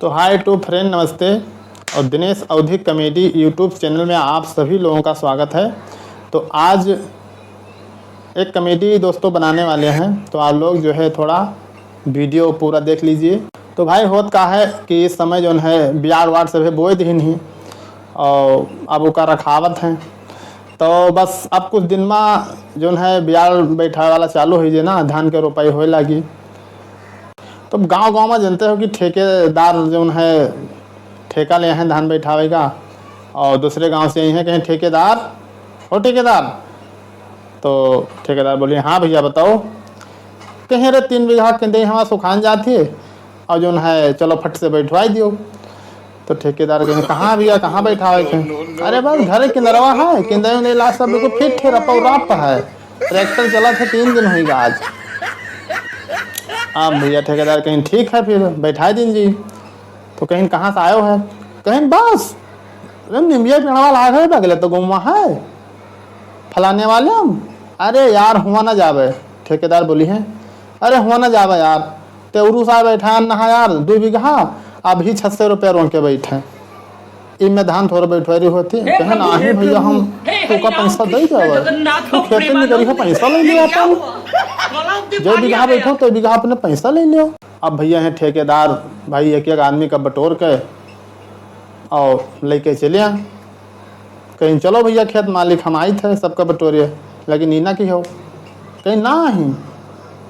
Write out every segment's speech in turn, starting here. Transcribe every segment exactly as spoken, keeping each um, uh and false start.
तो hi to friend, नमस्ते। और दिनेश अवधी comedy YouTube channel में आप सभी लोगों का स्वागत है। तो आज एक comedy दोस्तों बनाने वाले हैं, तो आप लोग जो है थोड़ा video पूरा देख लीजिए। तो भाई, होत का है कि इस समय जौन है बियाड़ वाड़ सभे बोए दिहिन ही, और अब ओका रखावत हैं। तो बस अब कुछ दिन मा जौन है बियाड़ बैठावे वाला चालू होइ जे ना, धान के रोपाई होए लागी। तो गाँव गाँव मा जनते हो कि ठेकेदार जौन है ठेका ले हैं धान बैठावे का, और दूसरे गाँव से आई हैं, कहें, "ठेकेदार, ओ ठेकेदार।" तो ठेकेदार बोली, "हाँ भइया, बताओ।" कहें, "अरे, तीन बीघा किंदई हमार सुखान जात ही, और जौन है, चलो फट से बैठवाई दियो।" तो ठेकेदार कहें, "कहाँ भइया, कहाँ बैठावे के?" "अरे बस घर किनरवा है, किंदई उंदई लाग सब बिल्कुल फिट है, रपौ रप है, ट्रैक्टर चलत है, तीन दिन होइगा आज।" अब भइया ठेकेदार कहें, "ठीक है, फिर बैठाई दीन जी।" तो कहें, "कहाँ से आयो है?" कहें, "बस, अरे निमिया पेड़वा लाग है, बगले तो गौवा है, फलाने वाले हम।" "अरे यार, हुआ ना जावे।" ठेकेदार बोली हैं, "अरे हुआ ना जावे यार, ते उरुस आए बैठा है नहा यार, दो बीघा, अभी छह सौ रुपया रोक के बैठे, इमे धान थोड़ा बैठवारी होती।" कहें, "नाही भइया, हम तोका पैसा दे जावे, तू खेते में करिहो, पैसा ले लियो अपन, जो बीघा बैठो तो बीघा अपने पैसा ले लियो।" अब भइया हैं ठेकेदार, भाई एक एक आदमी का बटोर के और लेके चले आए। कहें, "चलो भइया, खेत मालिक हम आइत है, सबका बटोरिए, लेकिन इना की हो।" कहें, "नाही,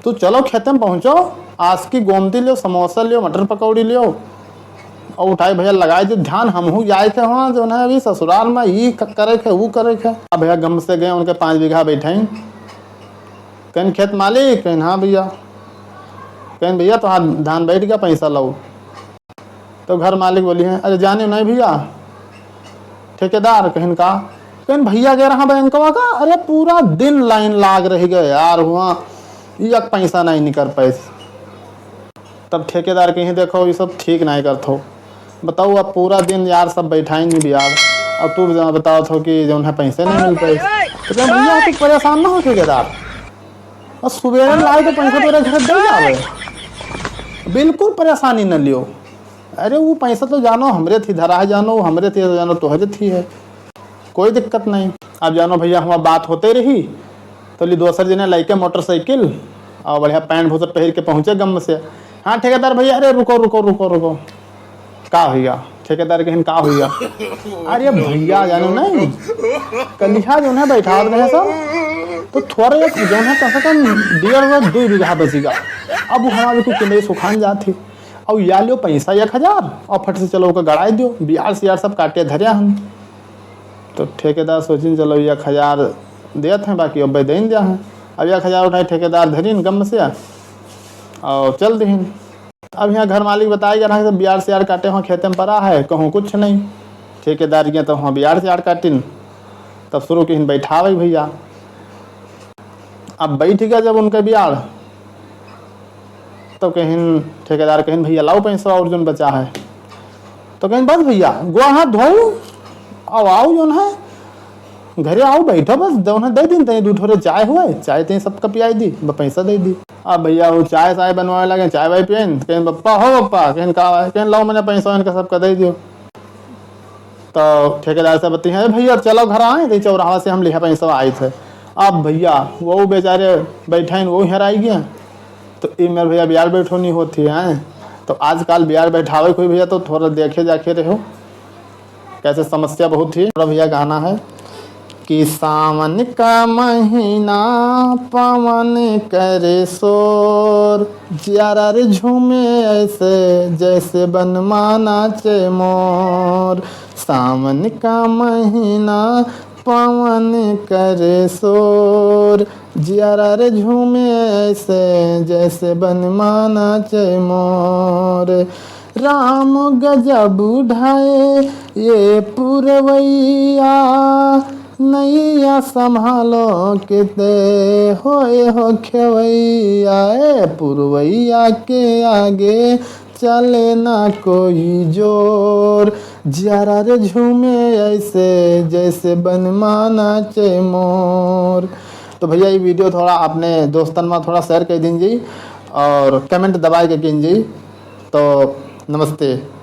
तू चलो खेते में पहुँचो, आज की गोमती लियो, समोसा लियो, मटर पकौड़ी लियो, और उठाई भइया लगाई जो ध्यान, हमहू जाए के हुआ जौन है अभी ससुराल में, ई क-, करे के, ऊ करे के।" अब भइया गम से गए, उनके पाँच बीघा बैठाइन। कहें, "खेत मालिक?" कहें, "हाँ भइया।" कहें, "भइया, तो हाथ धान बैठ गया, पैसा लाओ।" तो घर मालिक बोली हैं, "अरे जाने नहीं भइया।" ठेकेदार कहें, "का?" कहें, "भइया गए रहा बैंकवा का, अरे पूरा दिन लाइन लाग रही गए यार, हुआ एक पैसा नहीं निकर पैस।" तब ठेकेदार कहें, "देखो, ये सब ठीक नहीं करत हो, बताओ, अब पूरा दिन यार सब बैठाइन ही बियाड़, अब तू बताओ थो कि जौन है पैसे नहीं मिल पैस।" तो कहें, "भइया तू परेशान ना हो ठेकेदार, और सुबेरे लाए तो पैसा तोरे घर दे जावे, बिल्कुल परेशानी न लियो।" "अरे वो पैसा तो जानो हमरे थी धरा है, जानो हमरे थी, जानो तोहरे थी है, कोई दिक्कत नहीं।" अब जानो भइया, हुआ बात होते रही, तो ली दोसर जने लइके मोटरसाइकिल और बढ़िया पैंट भूसट पहिर के पहुँचे गम से। "हाँ ठेकेदार भइया, अरे रुको, रुको, रुको, रुको।" "का भइया?" ठेकेदार कहें, "का भइया?" "अरे भइया, जानो नहीं, कलिहा जौन है बैठावत रहे सब, तो थोड़े एक जौन है कम से कम डेढ़ से दो बीघा बची गा। अब वो हमारे को किंदई सुखान जात ही, और या लियो पैसा एक हजार और फट से चलो ओके गड़ाई दियो, बियाड़ सियाड़ सब काटे धरे हम।" तो ठेकेदार सोचिन, "चलो एक हजार देत हैं, बाकी अब्बे देन दिया हैं।" अब एक हजार उठाए ठेकेदार धरिन गम से और चल दिहिन। अब यहाँ घर मालिक बताए गया रहा कि बियाड़ सियाड़ काटे हुआ खेते में पड़ा है, कहूँ कुछ नहीं। ठेकेदार गया तो हुआ बियाड़ सियाड़ काटिन, तब शुरू किहिन बैठावे भइया। अब बैठ गया जब उनका बियाड़, तो कहिन ठेकेदार कहिन, "भइया लाओ पैसा और जौन बचा है।" तो कहिन, "बस भइया, गोड़ हाथ धोऊ, आओ, आओ जौन है, घरे आओ, बैठो बस, जौन है दे दिन, तनी दू ठोरे चाय हुए, चाय तनी सबका पियाई दी, ब-, पैसा दे दी।" अब भइया वो चाय साय बनवावे लगे, चाय वाय पियन, कहिन, "बप्पा हो बप्पा," कहिन, "का है?" कहिन, "लाओ मने पैसा इनका सबका दे दियो।" तो ठेकेदार से बती हैं, "भइया चलो घर आए, तो चौराहा से हम लिहा पैसा आए थे।" अब भइया वो बेचारे बैठे हैं, वो हेराई गए। तो ई मेरे भइया बियाड़ बैठो नहीं होती है, तो आजकल बियाड़ बैठावे कोई भइया तो थोड़ा देखे जाके रहो, कैसे समस्या बहुत थी। थोड़ा भइया गाना है कि सावन का महीना पवन करे शोर, जियारा रे झूमे ऐसे जैसे बनमा नाचे मोर। सावन का महीना पवन करे शोर, जियारा रे झूमे ऐसे जैसे बनमा नाचे मोर। राम गजब ढाए ये पुरवैया, नैया संभालो किते होए हो खेवैया। ए पुरवैया के आगे चले ना कोई जोर, जियारा रे झूमे ऐसे जैसे बनमा नाचे मोर। तो भइया, ये video थोड़ा अपने दोस्तन में थोड़ा share कर दीजिए और comment दबाए के कीजिए। तो नमस्ते।